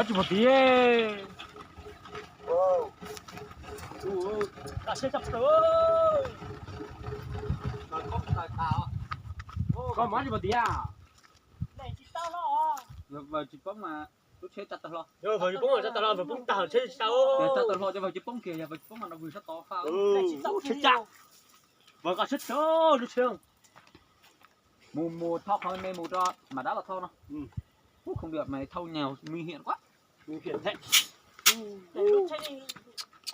Tsis pom tiag. Koj mas tsis pom tiag. Vawg tsis poob mas lub tsheb tsa tawg hlo. Vawg tsis poob, tsa tawg hlo, vawg poob tag tsheb tsis tau. Tsa tawg hlo cov vawg tsis poob kiag, yog vawg tsis poob mas no vwg sab tod fa. Tsheb tsa. Vawg koj tsheb tsa lub tsheb. Mus mus thau qhov me mus rau mam dab los thau no. Ub, không được, mày thâu nhào nguy hiểm quá.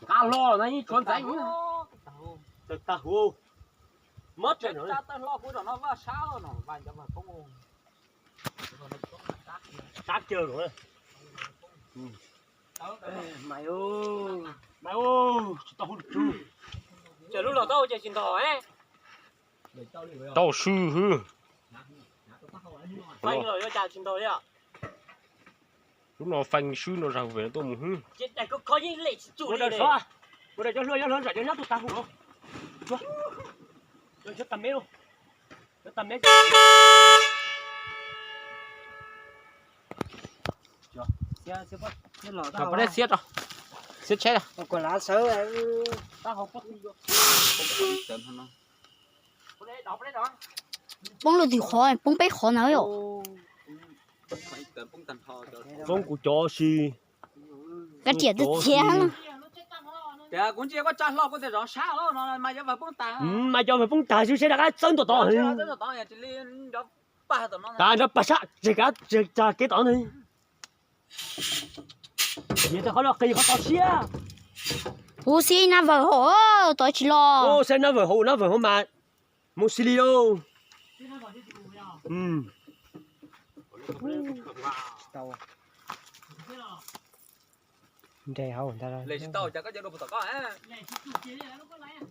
Nqa hlo no ib tsuav ntxeev. Tawg tag huv. Mob tseem no. Tawg hlo kuv tom no vaj sab los no, vaj cov vaj poob. Sab caw los. Mày ơi, mày ơi, tsis tau hauj lwm tswv. Ces lub los tau ces tsis ntog. Tau swb hwb. Feeb los yuav cas tsis ntog li. Lub no feeb swb no zag vem tuaj mus hwb. Ua daim cov hlua cov hlua ntsam cov nyab tus tag huv. Cov tag me, cov tag me. Pov dej xiab, xiab tsheb. Poob lwm tus qhov, poob peb qhov ntawd yom. Poob kuv cov si. Kab riam twb txiav. Tias kuv ntsia koj tsa hlo kuv tias zov sab no mas cov vawg poob tag. Mas cov vawg poob tag xwb seb rov qab txawb ntua tod. Tas nrog pag sab tseg kav tseg tsa kev tod ne. Niam tes qhov no qis qhov tod siab. Huv xib nab vawg hauv tod tsis los. Xib nab vawg hauv, nab vawg hauv mas mus xis li lauj. Nres hauv ntag.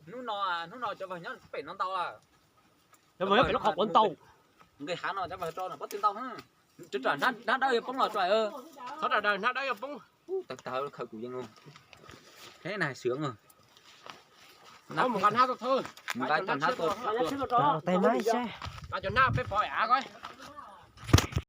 Hnub no, hnub no cov vawg nyob pem no ntau lawm. Cov vawg nyob pem lub qhov quav ntau. Nqis hav no cov vawg rau no pob tw ntau. Tawm hnab dawb yuav poob los tso. Txhob daws hnab dawb yuav poob. Tawg tawg khaws kuv yeej. Hais sướng. Mus nqa hnab tuaj thawj. Nqa cov hnab tuaj. Nqa cov hnab peb pov av.